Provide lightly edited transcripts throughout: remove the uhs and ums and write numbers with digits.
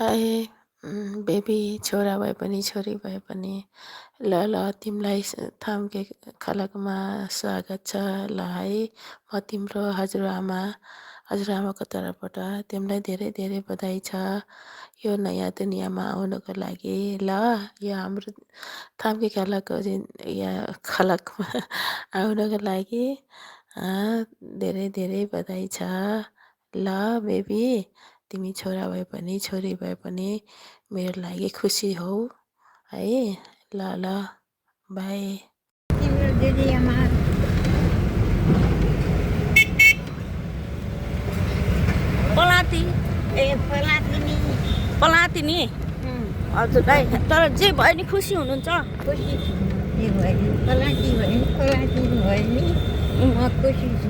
Hi baby छोरा भए पनि छोरी भए पनि ल तिमीलाई थाम्के खलकमा स्वागत छ ल है। म तिम्रो हजुरआमाको तर्फबाट तिमीलाई धेरै धेरै बधाई छ यो नयाँ दुनियाँमा आउनको लागि। ल यो हाम्रो थाम्के खलकमा आउनको लागि धेरै धेरै बधाई छ। ल बेबी तिमी छोरा भए पनि छोरी भए पनि मेरो लागि खुसी हौ है। ल बाई। तिम्रो दिदी आमा पलाती पलाती नि हजुरलाई तर जे भयो नि खुसी हुनुहुन्छ? खुसी छु के भयो नि पलाती भयो नि म खुसी छु।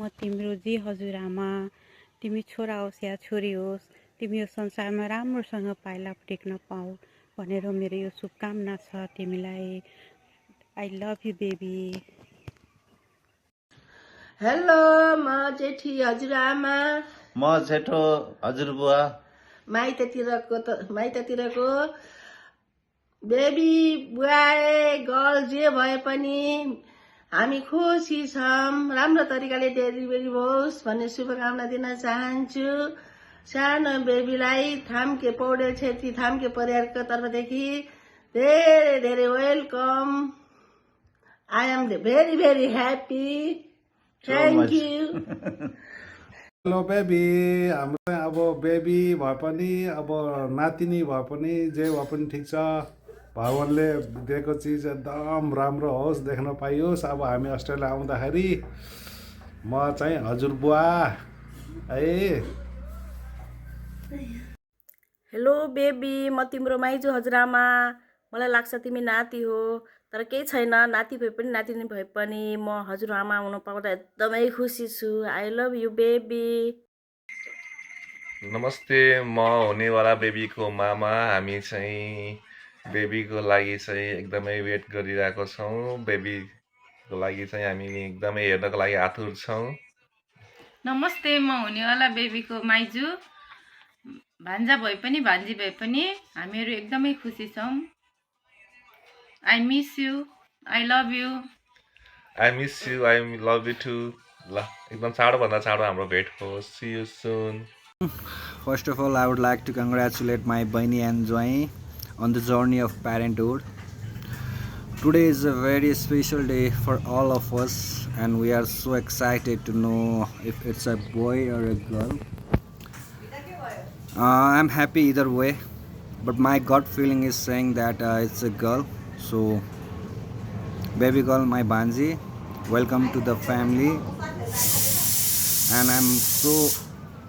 म तिम्रो जे हजुरआमा तिमी छोरा होस् या छोरी होस् तिमी यो संसारमा राम्रोसँग पाइला टेक्न पाऊ भनेर मेरो यो शुभकामना छ तिमीलाई। I love you baby. Hello म जेठी हजुरआमा म जेठो हजुरबुवा माइततिरको बेबी बुवाए गर्ल जे भए पनि हामी खुसी छौँ। राम्रो तरिकाले डेलिभरी होस् भन्ने शुभकामना दिन चाहन्छु। सानो बेबीलाई थाम्के पौडेल छेत्री थाम्के परिवारको तर्फदेखि धेरै धेरै welcome. I am very very happy. Thank you. Hello baby हाम्रो अब बेबी भए पनि अब नातिनी भए पनि जे भए पनि ठिक छ। भगवानले दिएको चिज एकदम राम्रो होस् देख्न पाइयोस्। अब हामी अस्ट्रेलिया आउँदाखेरि म चाहिँ हजुरबुवा है। हेलो बेबी म तिम्रो माइजू हजुरआमा। मलाई लाग्छ तिमी नाति हो तर केही छैन, नाति भए पनि नातिनी भए पनि म हजुरआमा हुन पाउँदा एकदमै खुसी छु। I love you baby. नमस्ते म हुनेवाला बेबीको मामा। हामी चाहिँ बेबीको लागि चाहिँ एकदमै वेट गरिरहेको छौँ। बेबीको लागि चाहिँ हामी एकदमै हेर्नको लागि आतुर छौँ। नमस्ते म हुनेवाला बेबीको माइजू। भान्जा भए पनि भान्जी भए पनि हामीहरू एकदमै खुसी छौँ। I miss you, I love you. I miss you, I love you too. ल एकदम चाँडोभन्दा चाँडो हाम्रो भेट होस्। See you soon. First of all, I would like to congratulate my Baini and Joy on the journey of parenthood. Today is a very special day for all of us and we are so excited to know if it's a boy or a girl. I'm happy either way, but my gut feeling is saying that it's a girl. So, baby girl, my Banji, welcome to the family. And I'm so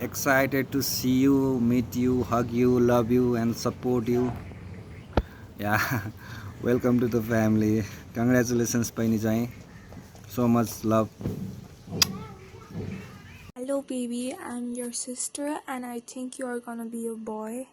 excited to see you, meet you, hug you, love you and support you. Yeah, welcome to the family. Congratulations Paini Jai. So much love. Hello baby, I'm your sister and I think you are gonna be a boy.